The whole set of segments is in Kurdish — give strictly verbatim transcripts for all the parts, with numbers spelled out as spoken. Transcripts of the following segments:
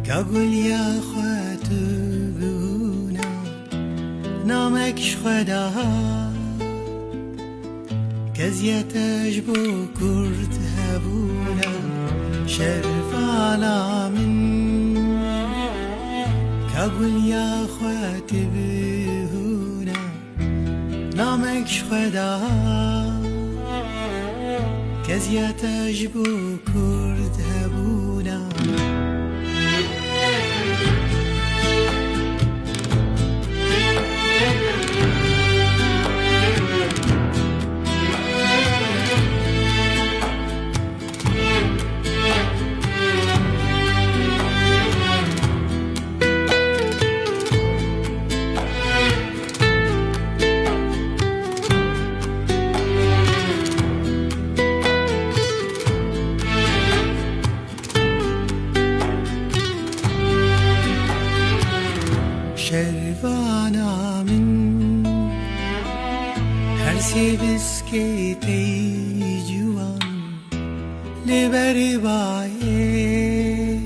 Ka guliya xwe tu bûna, namek ji xwe daha. Keziyete ji bo kurd hebûna, şervana min. Ka guliya xwe tu bûna, namek ji xwe daha. Keziyete ji bo kurd hebûna. Şervana min, her sê biskê tey ciwan, lê berê bayê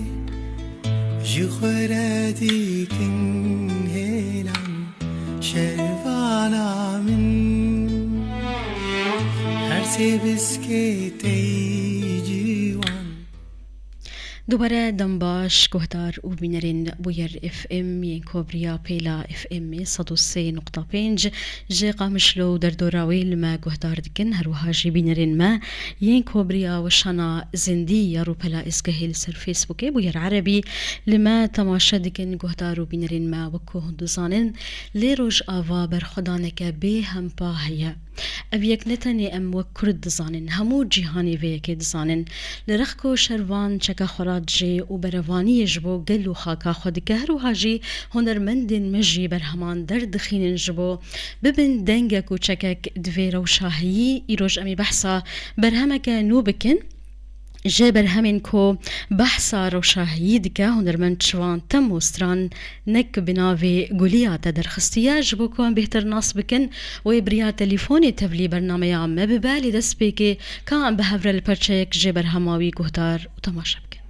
ji xwe re dikin hêlan. Şervana min, her sê biskê tey ciwan. Dubare dem baş, guhdar û bînerên Bûyer F M yên Kobriya Pêla F M sed û sê nokta pênc ji Qamişlo û derdora wê li me guhdar dikin, her wiha jî bînerên me yên Kobriya Weşana Zindî ya rûpela Êzgehê li ser Facebookê Bûyer Erebî li me temaşe dikin, guhdar û bînerên me, wek ku hûn dizanin, lê Rojava berxwedaneke bê hempa heye. Ev yek ne tenê em wek Kurd dizanin, hemû cîhanê vê yekê dizanin. Li rex ku şervan çeka xwe radijê û berevaniyê ji bo gel û xaka xwe dike, her wiha jî hunermendên me jî berheman derdixînin ji bo bibin dengek û çekek di vê rewşa heyî. Îroj em ê behsa berhemeke nû bikin. Ji berhemên ku behsa rewşa heyî dike, hunermend Şivan Temo Stran nek bi navê Guliya te derxistiye. Ji bo ku em bêhtir nas bikin, wê bi riya telîfonê tevlî bernameya me bibe, lê destpêkê ka em bi hev re li perçeyek ji berhema wî guhdar û temaşe bikin.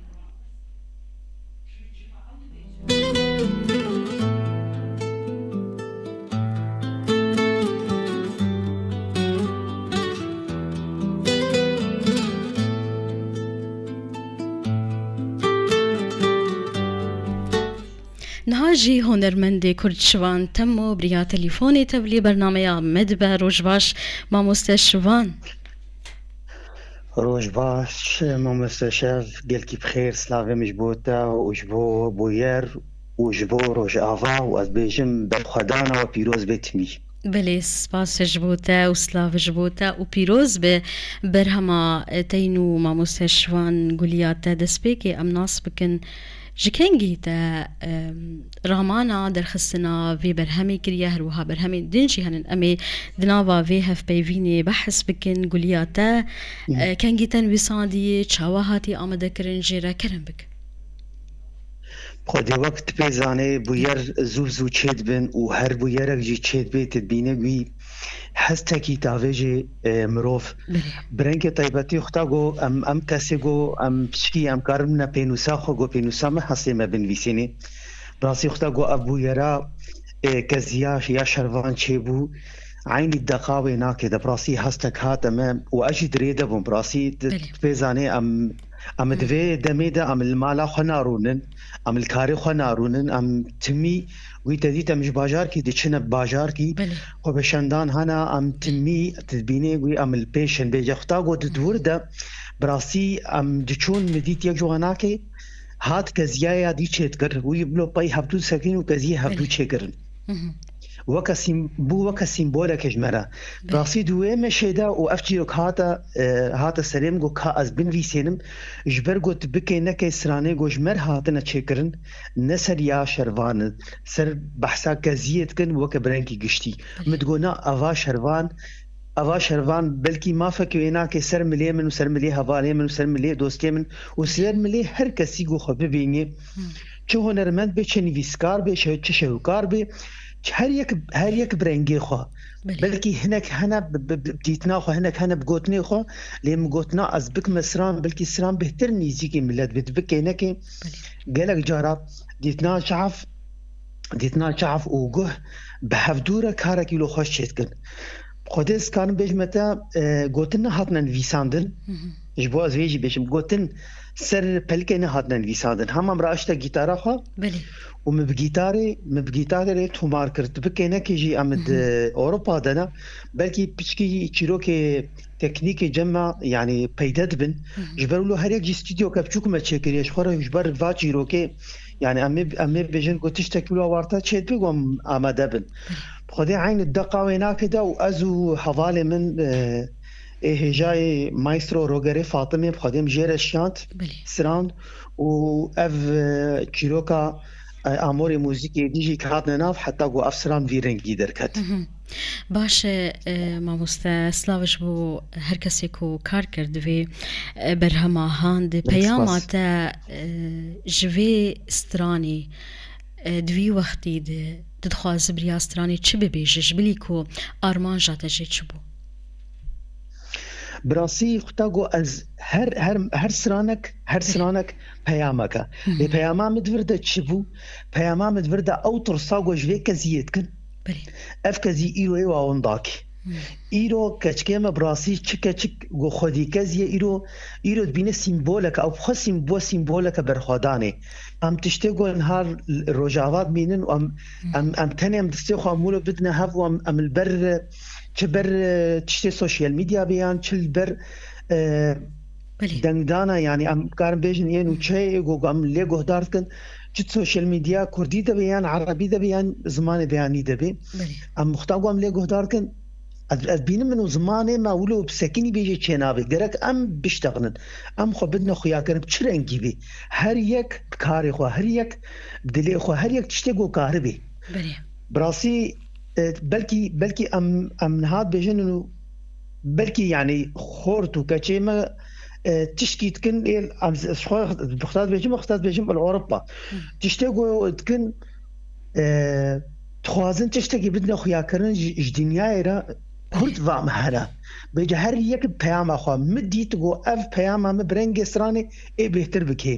Niha jî hunermendê Kurd Şivan Temo bi riya telîfonê tevlî bernameya me dibe. Roj baş, mamoste Şivan. Roj baş, mamoste Şev, gelkî bi xêr, slavê min ji bo te û ji bo Bûyer û ji bo Rojava û ez bêjim, berxwedana we pîroz bê timî. Belê, spas ji bo te û slav ji bo te û pîroz be berhema te û mamoste Şivan Guliya te. Destpêkê em nas bikin, ji kengî te, em, ramana derxistina vê berhemê kiriye, her wiha berhemên din jî henin. Em ê di nava vê hevpeyvînê behs bikin, Guliya te, e, kengî te nivîsandiye, çawa hatiye amadekirin, jê re kerem bike. Xwedê wek tu pê zanê, bûyer zû zû çêdibin û her bûyerek jî çêdibê, tu dibîne wî hestekî tavêjê, e, mirov. Belê. Bi rengê taybetî xwe ta got, em, em kesê got, em piçikî, em karin ne pênûsa xwe got, pênûsa me hestê me binivîsînê. Bi rastî xwe ta got, ev bûyera, e, keziya ya şervan çêbû. Eynî deqa wê nake de, bi rastî hestek hate me û ez jî di rê de bûm. Bi rastî tu, Belê. tu pê zanê, em, em Hı. di vê demê de em li mala xwe narûnin, em li karê xwe narûnin, em timî wî te dît em ji bajarkî diçine bajarkî, Belê. xwe bi şendan hena, em timî tu dibînê wî em li pêş in. Bêje xwe ta got di dûr de, bi rastî em diçûn, min dît yek ji wanakê hat keziyaya dî çêdikir. Wî bilo pey hevdû sekîn û keziyê hevdû Belê. çêkirin. Hı hı. Weke sîm-, bû weke sîmboleke ji me re. Belê. Rastî di wê meşê de û ev çîrok hate, e, hate serê min, got ka ez binivîsênim, ji ber got bikê nekê stranê got ji me re hatine çêkirin, ne ser ya şervan in, ser behsa keziyê dikin weke bi rengî giştî. Belê. Min digot na eva şervan, eva şervan belkî mafeke wê nake ser milê min û ser milê hevalê min û ser milê dostê min û ser milê her kesî ku xwe bibînî. Hı. Çi hunermend be, çi nivîskar be, çi, çi şewkar be, çi her yek, her yek bi rengê xwe. Belkî hinek hene bi, bi, bi dîtina xwe, hinek hene bi gotinê xwe, lê min gotina ez bikime stran, belkî stran bêhtir nîzîkî milet bê. Tu bikênekê gelek cara dîtina çav, dîtina çav û guh bi hevdû re karekî wilo xweş çêdikin. Xwedê ez karim bêjime te, e, gotin nehatine nivîsandin. Ji bo ez vê jî bêjim, gotin ser pelikê nehatine nivîsandin. Hema min raşte gîtara xwe û min bi gîtarê, min bi gîtarê tomar kir. Tu bikênekê jî em di Ewropa de ne, belkî piçkî çîrokê teknîkê cem me, yanî peyde dibin. Ji ber wilo her yek jî stûdyoke biçûk me çêkiriye ji xwe re, ji ber va çîrokê, yanî em ê, em ê bêjin ku tiştek wilo warte çêdibe ku em amade bin. Bi Xwedê eynî deqa wê nake de û ez û hevalê min, e, ê hêjayê maestro Rogerê Fatimê, bi Xwedê min jê re şiyand, stran û ev, e, çîroka, e, amorê muzîkê dî jî hatine nav heta ku ev stran vî rengî derket. Baş e, e, mamoste, silav ji bo her kesê ku kar kir di vê, e, berhema han de. Peyama te, e, ji vê stranê, e, di vî wextî de tu dixwazî bi riya stranê çi bibêjî, ji bilî ku armanja te jê çi bû? Bi rastî xwe ta got ez her, her, her stranek, her stranek peyamek e. Lê peyama min di vir de çi bû? Peyama min di vir de ew tirsa ku ji vê keziyê dikin. Ev kezî îro ê wa windakî. Îro keçikê me bi rastî çi keçik ku xwedî keziyê îro, îro dibîne sîmboleke, ew bi xwe sîm-, bû sîmboleke berxwedanê. Em tiştê ku niha Rojava dibînin û em, em, em tenê em destê xwe em wilo bidine hev û em, em li ber, çi ber, e, tiştê sosyal medya be yan çi li ber, e, dengdana, yanî em karin bêjin yên û çeyê ku em lê guhdar dikin, çi sosyal medya kurdî de be yan erebî de be yan zimanê beyanî de be. Em muxta ku em lê guhdar dikin, ez, ez bînim min û zimanê me wilo bi sekinî bêjê çênabe. Gerek em biştexilin. Em xwe bidine xuyakirin çi rengî be. Her yek bi karê xwe, her yek bi dilê xwe, her yek tiştê ku karibe. Bi rastî, e, belkî, belkî em, em niha dibêjin û belkî, yanî, xort û keçê me, e, tişkî dikin, ê, em, ez xwe, bi xwe dibêjim, xwe dibêjim, li Ewropa. Tiştê ku dikin, e, dixwazin tiştekî bidine xuyakirin ji, ji dinyayê re, Kurd va me here. Bêje her yek bi peyama xwe. Min dît ku ev peyama min bi rengê stranê ê bêhtir bikê.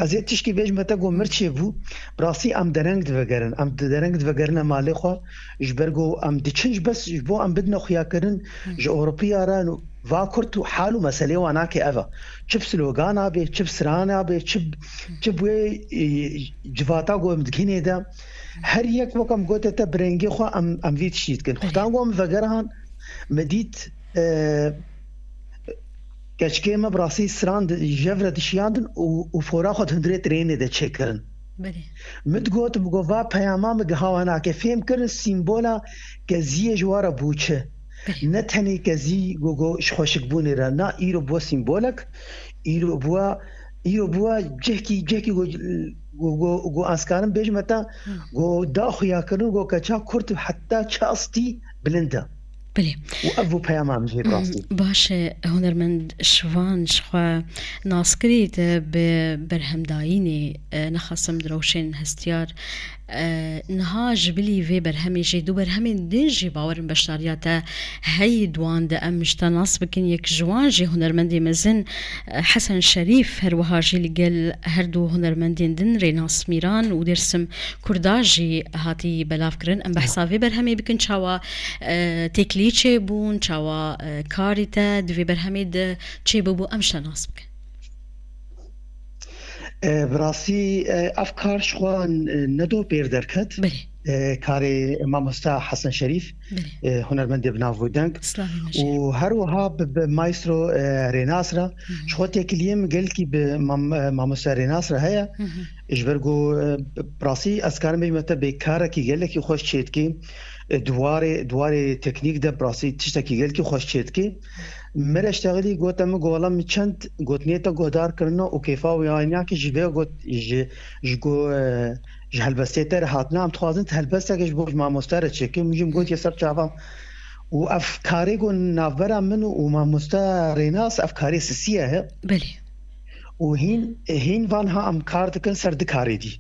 Ez ê tişkî bêjime te ku mir çêbû. Bi rastî em dereng divegerin. Em dereng divegerine malê xwe. Ji ber ku em diçin ji bes ji bo em bidine xuyakirin ji Ewropiya re va Kurd û hal û meselê wan nake ev e. Çi bi slogana bê, çi bi strana bê, çi, çi bi wê, e, civata ku em digihînê de. Her yek wek em gote te bi rengê xwe em, em vî tiştî dikin. Xwedê ku em vegerihan, me dît, e, keçikê me bi rastî stran di, jev re dişiyandin û, û fora xwe di hundirê trênê de çêkirin. Min digot, min got, va peyama min giha wan nake. Fêm kirin sîmbola keziyê ji wa re bû çi. Ne tenê kezî go, go ji xweşikbûnê re. Na îro bû sîmbolek, îro bû, îro bû cihkî, cihkî go, go, go, go ez karim bêjime te, go da xuyakirin go keça Kurd heta çi astî bilind e. Belê. Û ev bû peyama min jê bi rastî. Baş e, hunermend Şivan, ji xwe naskirî te bi berhemdayînê, e, nexasim direwşên hestiyar, e, niha ji bilî vê berhemê jî du berhemên din jî bawerim beşdariya te heyî, di wan de em ji te nas bikin. Yek ji wan jî hunermendê mezin, e, Hesen Şerîf, her wiha jî li gel her du hunermendên din Rênas Mîran û Dêrsim Kurda jî hatî belavkirin. Em behsa vê berhemê bikin, çawa, e, têkilî çêbûn, çawa, e, karî te di vê berhemê de çêbûbû, em ji te nas bikin. E, bi rastî, e, ev kar ji xwe, e, ne do pêr derket. Belê. E, karê mamosta Hesen Şerîf, Belê. e, hunermendê bi nav û deng. Slavê me jê. Û her wiha bi, bi maestro, e, Rênas re, ji xwe têkiliyê min gelkî bi mam-, e, mamosta Rênas re heye. Ji ber ku, e, bi rastî ez karim bêjime te bê karekî gelekî xweş çêdikê. E, di warê, di warê teknîk de bi rastî tiştekî gelekî xweş çêdikê. Min re ştexilî gote min, got, wela min çend gotinê te guhdar kirine û kêfa wê ay nake, ji vê got, ji, ji go, e, ji helbestê te re hatine, em dixwazin tu helbesteke ji bo ji mamoste re çêkî. Min jî min gotiye ser çavan. Û ev karê ku navbera min û mamoste Rênas, ev karê sisiye ye. Belê. Û hîn, hîn van ha em kar dikin ser du karê dî.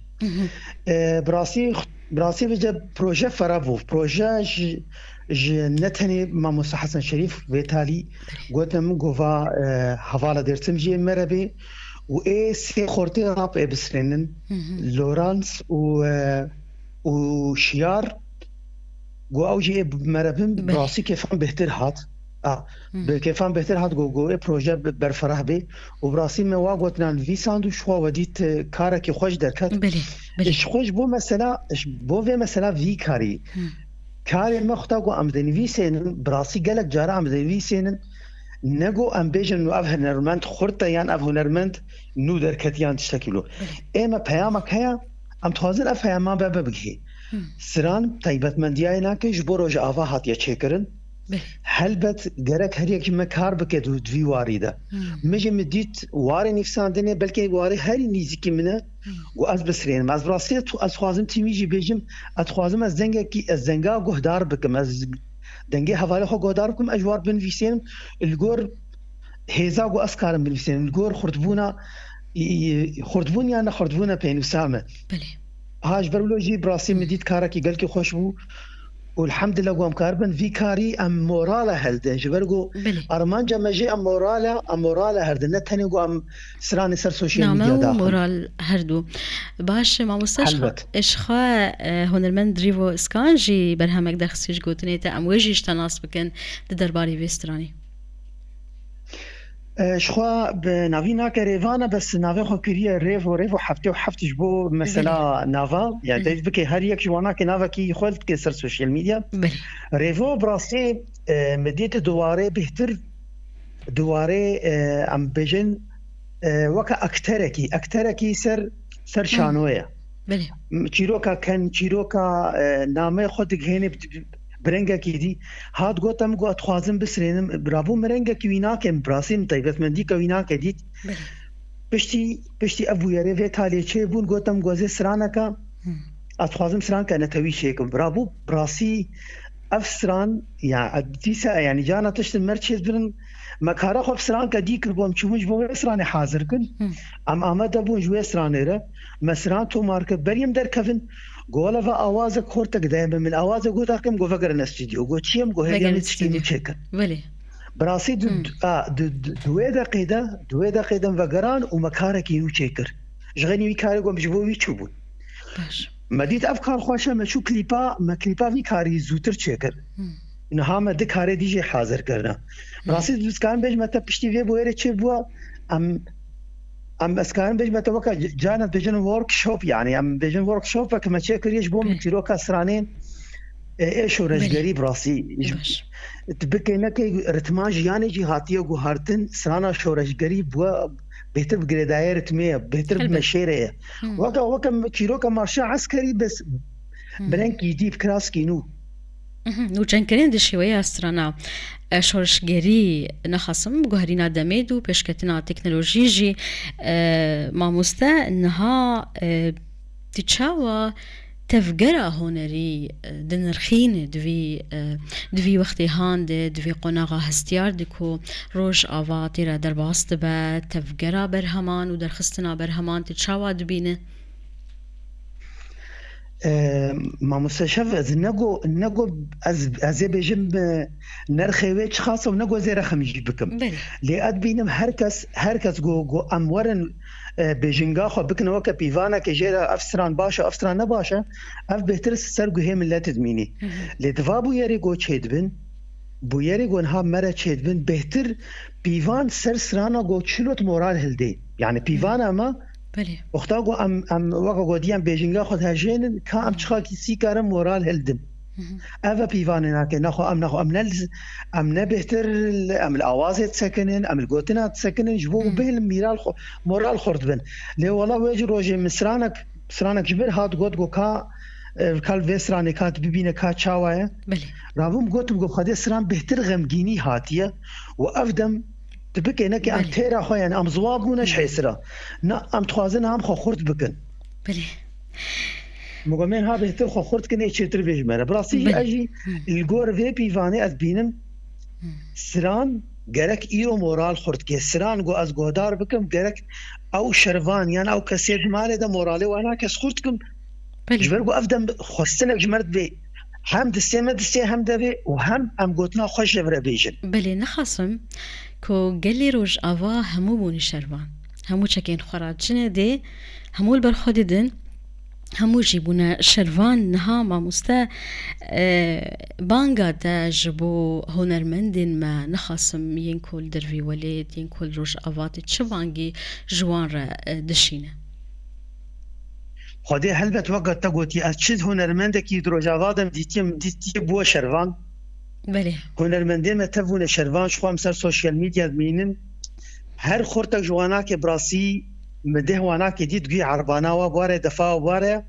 E, bi rastî Bi rastî bêje proje fera bû. Proje ji, ji ne tenê Mamoste Hesen Şerîf vê talî gotin min gova, e, hevala Dêrsim jî ê merevê û ê sê xortê rap ê bisrênin. Lorans û, e, û Şiyar. Got ew jî ê merevin bi Belê. rastî kêfan bêhtir hat. A, Hı. bi kêfan bêhtir hat, got, got ê proje bi-, berferah bê. Û bi rastî me wa gotinan vîsand û ji xwe we dît, e, karekî xweş derket. Belê, belê. Ji xwe ji bo mesela, ji bo vê mesela vî karî. Hı. Karê me xwe ta got em dinivîsênin, bi rastî gelek cara em dinivîsênin. Ne got em bêjin û ev hunermend xurt e yan ev hunermend nû derketiyan tiştekî lo. Belê. Ê me peyamek heye, em dixwazin ev peyama be bibigihê. Hı. Siran taybetmendiyayê nake ji bo Rojava hatiye çêkirin. Belê. Helbet gerek her yek ji me kar bike di, di vî warî de. Hmm. Min jî min dît warê nivîsandinê, belkî warê herî nîzîkî min e, Hmm. û ez bisirênim. Ez bi rastî tu-, ez dixwazim tîmî jî bêjim, ez dixwazim ez dengekî, ez denga guhdar bikim, ez dengê hevalê xwe guhdar bikim, ez ji war binivîsênim, li gor hêza ku ez karim binivîsênim, li gor xurtbûna, xurtbûn yan nexurtbûna pênûsa me. Belê. Ha, ji ber wilo jî bi rastî min dît karekî gelkî xweş bû. Û elhamdülillah ku em karibin vî karî em morala herdin. Ji ber ku Belê. armanca me jî em morala, em morala herdin. Ne tenê ku em stranê ser sosyal Name medya û daxin. moral her du. Baş, mamoste, ji xwe, Helbet. ji xwe, e, hunermend Rîvo Iskan jî berhemek derxistî ji gotinê te. Em wê jî ji te nas bikin di derbarê vê stranê. E, ji xwe bi navî nake Rêvan e, bes navê xwe kiriye Rêvo, Rêvo heftê û heft ji bo mesela Belê. nava. Yani Hı. dê bike her yek ji wan nake navekî xwe dike ser sosyal medya. Belê. Rêvo bi rastî, e, min dît di warê bêhtir, di warê, e, em bêjin, e, weke akterekî, akterekî ser, ser Hı. şanoye. Belê. M-, çîroka ken, çîroka, e, nameyê xwe digihêne bi, bi, bi rengekî dî. Hat gote min, got, "Ez dixwazim bisirênim." Rabû min rengekî wî nake, bi rastî min taybetmendîka wî nake dît. Belê. Piştî, piştî ev bûyerê vê talê çêbûn, gote min, "Got ez ê straneke, Hı. ez dixwazim straneke netewî çêkim." Rabû bi rastî ev stran, ya, dîsa, yani, cana tiştin mer çêdibin, me kara xwe bi straneke dî kir, bû em çûbûn ji bo wê stranê hazir kin. Hı. Em amade bûn ji wê stranê re. Me stran tomar kir, berî em derkevin. Got, "Wele ve awazek xortek daye min." Min awazek got, "Akim," got, "Vegerin stûdyo." Got, "Çi ye?" Got, "Hêdî em Vegerin ê tiştê nû stûdyo. çêkin." Belê. Bi rastî du, Hı. a, du, du, di wê deqê de, di wê deqê de em vegeran û me karekî nû çêkir. Ji xeynî wî karê ku em ji bo wî çûbûn. Baş. Me dît ev kar xweş e, me çû klîpa, me klîpa vî karî zûtir çêkir. Hı. Niha me di karê dî jî hazir kirine. Hı. Rastî ez karim bêjim me te piştî vê bûyerê çêbûye, em, em ez karim bêjim me te weke c-, carna dibêjin workshop, yani em bêjin workshop weke me çêkiriye ji bo Belê. min çîroka stranên, e, ê şoreşgerî Belê. bi rastî. Ji, Baş. tu bikê nekê ritma jiyanê jî hatiye guhartin, strana şoreşgerî bûye bêhtir bi girêdayê ritmê ye, bêhtir bi Helbet. meşêrê ye. Hı. Weke, weke çîroka marşa eskerî bes Hı. bi rengkî dî, bi kiraskî nû. Mhm. Nûçenkirîn di şêweya strana, e, şoreşgerî nexasim, guherîna demê dû, pêşketina teknolojî jî, e, mamoste niha, e, tu çawa tevgera hunerî, e, dinirxîne di vî, e, di vî wextê han de, di vî qonaxa hestiyar de ku Rojava tê re derbas dibe, tevgera berheman û derxistina berheman tu çawa dibîne? E, Mamoste Şef, ez nego, nego ez, ez ê bêjim, e, nerxê wê çiqas e û nego ez ê rexim jî bikim. Belê. Lê ez dibînim her kes, her kes ku, ku em werin, e, bêjinga xwe bikin weke pîvaneke jê re ev stran baş e, ev stran ne baş e, ev bêhtir ser guhê miletê dimînî. Hı hı. Lê di va bûyerê ku çêdibin, bûyerê ku niha me re çêdibin, bêhtir pîvan ser strana ku çilo tu moral hildê. Yani pîvana me Belê. Wexta ku em, em weke gotî em bêjinga xwe dihejênin, ka em Hı. çiqakî sî karin moral hildin. Hı hı. Ev e pîvanê nake, nexwe em, nexwe em ne, em ne bêhtir, em li awazê disekinin, em li gotina disekinin, ji bo Hı. bihêlin mîral xwe, moral xurt bin. Lê wela wê jî rojê min stranek, stranek ji vir hat got ku ka, e, ka li vê stranê ka tu bibîne ka çawa ye. Belê. Rabûm gotim ku Xwedê stran bêhtir xemgînî hatiye û ev dem tu bikê nekê em Belê. têra xwe, yani em ziwa bûne ji Hı. hêsira. Na, em dixwazin em xwe xurt bikin. Belê. Min got, "Em ê ha bêhtir xwe xurt kin, ê çêtir bê ji me re." Bi rastî jî Belê. ez jî Hı. li gor vê pîvanê ez bînim, Hı. stran gerek îro moral xurt ke. Stran ku ez guhdar bikim, gerek ew şervan yan ew kesê di malê de moralê wana kes xurt kim. Belê. Ji ber ku ev dem xwestinek ji me re divê, hem distê me distê hem devê û hem em gotina xwe ji vir re bêjin. Belê, nexasim ku gelê Rojava hemû bûne şervan. Hemû çekên xwe re çine dê, hemû li ber xwe didin, hemû jî bûne şervan. Niha mamoste, e, banga te ji bo hunermendên me, nexasim yên ku li dervî welêt, yên ku li Rojava tê, çi bangî ji wan re, e, dişîne? Xwedê helbet weke te gotî, ez çi hunermendekî di Rojava de dîtiye, min dîtiye bûye şervan. Belê. Hunermendê me tev bûne şervan, ji xwe em ser sosyal medya dimînin. Her xortek ji wan nake, bi rastî min deh wan nake dît, guya erbana wa bware, defa wa bware.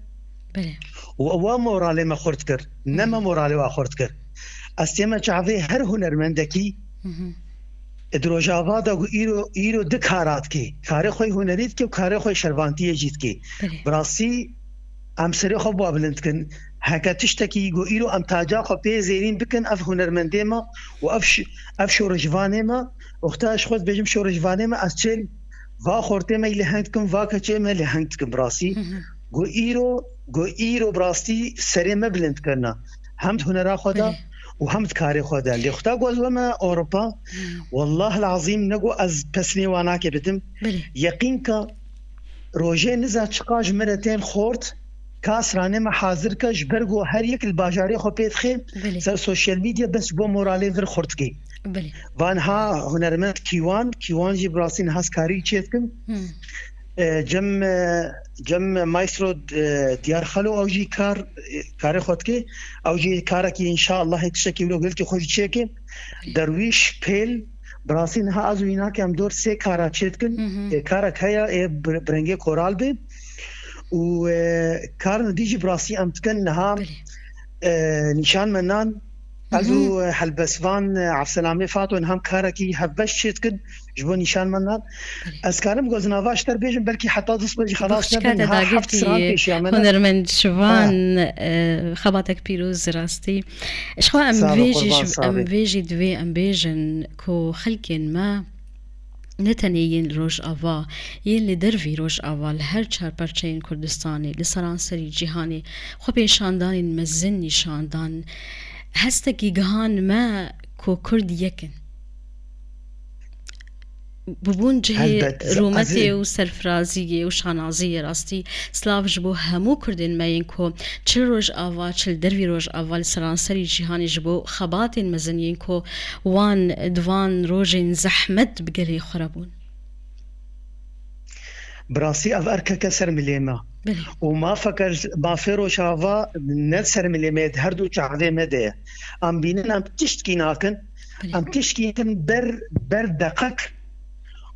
Belê. Û ewa moralê me xurt kir. Ne me moralê wa xurt kir. Ez tême çavê her hunermendekî Hı hı. Di Rojava de ku îro, îro di kara dike. Karê xwe hunerî dike û karê xwe şervantiyê jî dike. Belê. Bi rastî em serê xwe bi wa bilind dikin. Heke tiştekî ku îro em taca xwe pê zêrîn bikin, ev hunermendê me û ev ş-, ev şoreşvanê me, û xta ji xwe dibêjim şoreşvanê me, ez çêl va xortê me leheng dikim, va keçê me leheng dikim bi rastî. Hı hı. Ku îro, ku îro bi rastî serê me bilind kirina. Hem di hunera xwe de Belê. Û hem di karê xwe de. Lê xwe ta ku ez weme Ewropa, Hmm. Wallah lazîm ne ku ez pesnê wan nake bidim. Belê. Yeqîn ke rojê niza çiqa ji min re tên xort, ka stranê me hazir ke, ji ber ku her yek li bajarê xwe pê dixe, Belê. Ser sosyal medya bes ji bo moralê vir xurt dike. Belê. Van ha hunermend Kîwan, Kîwan jî bi rastî niha ez karî çê dikim. Hmm. E, cem, e, cem Maestro, e, Diyar Xalo, ew jî kar, e, karê xwe dike. Ew jî karekî înşaallah hê tiştekî wilo gelkî xwe jî çêke. Derwîş Pêl, bi rastî niha ez û wî nake em dor sê kara çê dikin. Hı hı. E, karek heye, ê bi, bi rengê koral be. Û, e, karên dî jî bi rastî em dikin niha, Belê. E, nîşan me nan. Ez Hı hı. û, e, helbestvan, e, Evselamê Fato niha em karekî hevbeş çê dikin. Ji bo nîşan me nan. Belê. Ez karim gozinava ji te bêjim, belkî heta dist me jî xelas Bexşka nebin. te Ha, heft dagirtî stran pêşiya me ne. Hunermend Şivan, Ha. e, xebatek pîroz rastî. Ji xwe em Sağ ol, vê jî, qurban, sağ ol. Em vê jî divê em bêjin ku xelkên me ne tenê yên li Rojava, yên li dervî Rojava, li her çar perçeyên Kurdistanê, li seranserî cîhanê, xwe pêşandanên mezin nîşan dan. Hestekî gihan me ku Kurd yek in. Bûbûn cihê Helbet, ez rûmetê û serfiraziyê û şanaziyê rastî. Silav ji bo hemû Kurdên me yên ku çi li Rojava, çi li dervî Rojava, li seranserî cîhanê ji bo xebatên mezin yên ku wan di van rojên zehmet bi gelê xwe re bûn. Bi rastî ev erkeke ser milê me. Belê. Û mafeke ji, mafê Rojava ne ser milê me, di her du çavê me de ye. Em bînin, em tiştkî nakin. Belê. Em tiştkî nakin ber, ber deqek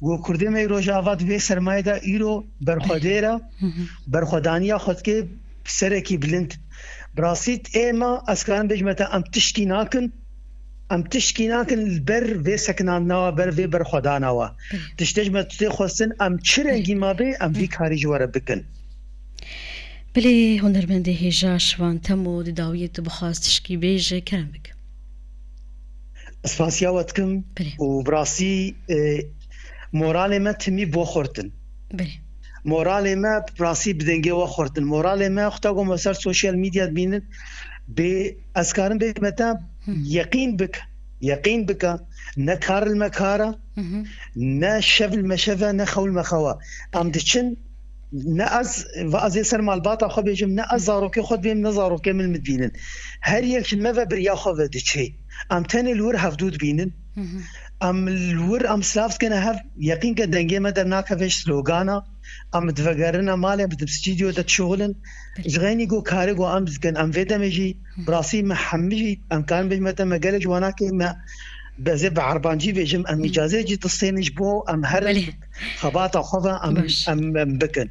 ku Kurdê me yê Rojava di vê sermayê de îro berxwedêr e, Hı hı. berxwedaniya xwe dike serekî bilind. Bi rastî ê me, ez karim bêjime te, em tiştkî nakin. Em tişkî nakin li ber vê sekinandina we, ber vê berxwedana we. Belê. Tiştê ji me tê xwestin, em çi rengî ma bê, em vî Belê. karî ji we re bikin. Belê, hunermendê hêja Şivan Temo, di dawiyê tu bixwaz tişkî bêje, kerem bik. Spasiya we dikim Belê. û bi rastî, e, moralê me timî bo xurtin. Belê. Moralê me rastî bi dengê we xurtin. Moralê me xwe ta ku me ser sosyal medya dibînin, bê ez karim bêjime te, Hı. yeqîn bik, yeqîn bike, ne kar li me kar e, Hı hı. ne şev li me şev e, ne xew li me xew e. Em diçin, ne ez, va ez ê ser malbata xwe bêjim, ne ez zarokê xwe dibêm, ne zarokê min min dibînin. Her yek ji me ve bi riya xwe ve diçê. Em tenê li wir hevdû dibînin. Hı hı. Em li wir, em silav dikine hev, yeqîn ke dengê me dernakeve ji slogana, em divegerine malê, em di stûdyo de dişuxulin. Belê. Ji xeynî ku karê ku em dikin, em vê demê jî, Hı. bi rastî me hemî jî, em karin bêjime te, me gelek ji wanakê me, ez ê bi erbancî bêjim, em Hı. îcazê jî distênin ji bo em her Belê. xebata xwe ve em, Baş. em, em bikin.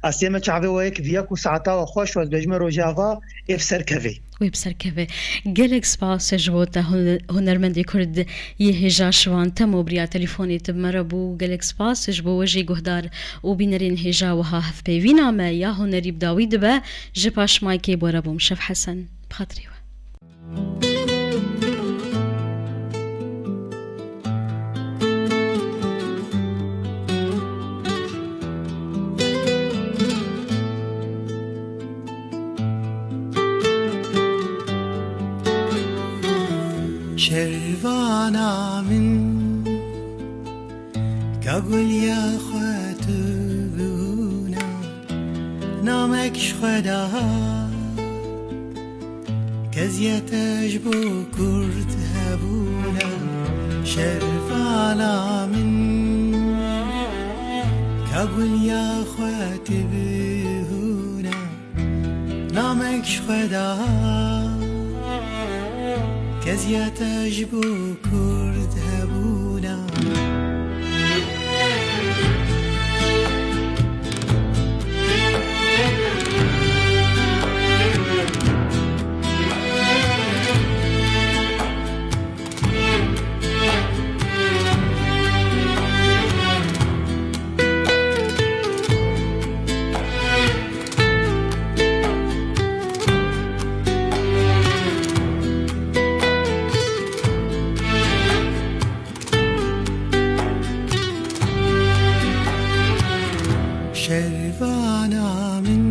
Ez tême çavê we yek viya ku saeta we xweş, ez bêjime Rojava ê bi ser kevê. Wê bi ser keve. Gelek spas ji bo te hun-, hunermendê Kurd yê hêja Şivan Temo biriya telefonê tu bi me re bû. Gelek spas ji bo we jî guhdar û bînerên hêja wiha hevpeyvîna me ya hunerî bi dawî dibe. Ji paş maykê bi we re bûm Şef Hesen. Bi xatirê we. Şervana min, ka guliya xwe tu bûna, namek ji xwe daha, keziyete ji bo kurd hebûna. Şervana min, ka guliya xwe tu bûna, namek ji xwe daha, keziyete ji bo kurd hebûna. Şervana min,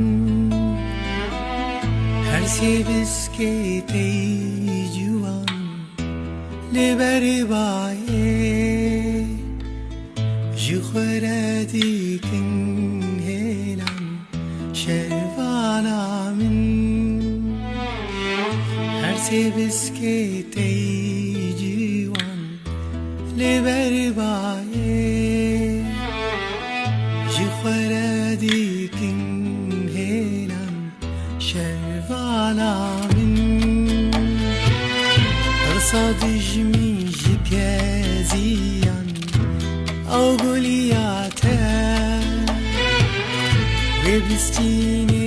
her sê biskê tey ciwan, lê berê bayê ji xwe re dikin hêlan. Şervana min, her sê biskê tey ciwan, lê berê bayê ji xwe re dikin hêlan. Şervana min, pirsa dijmîn ji keziyan, ew guliya te, wê bistînê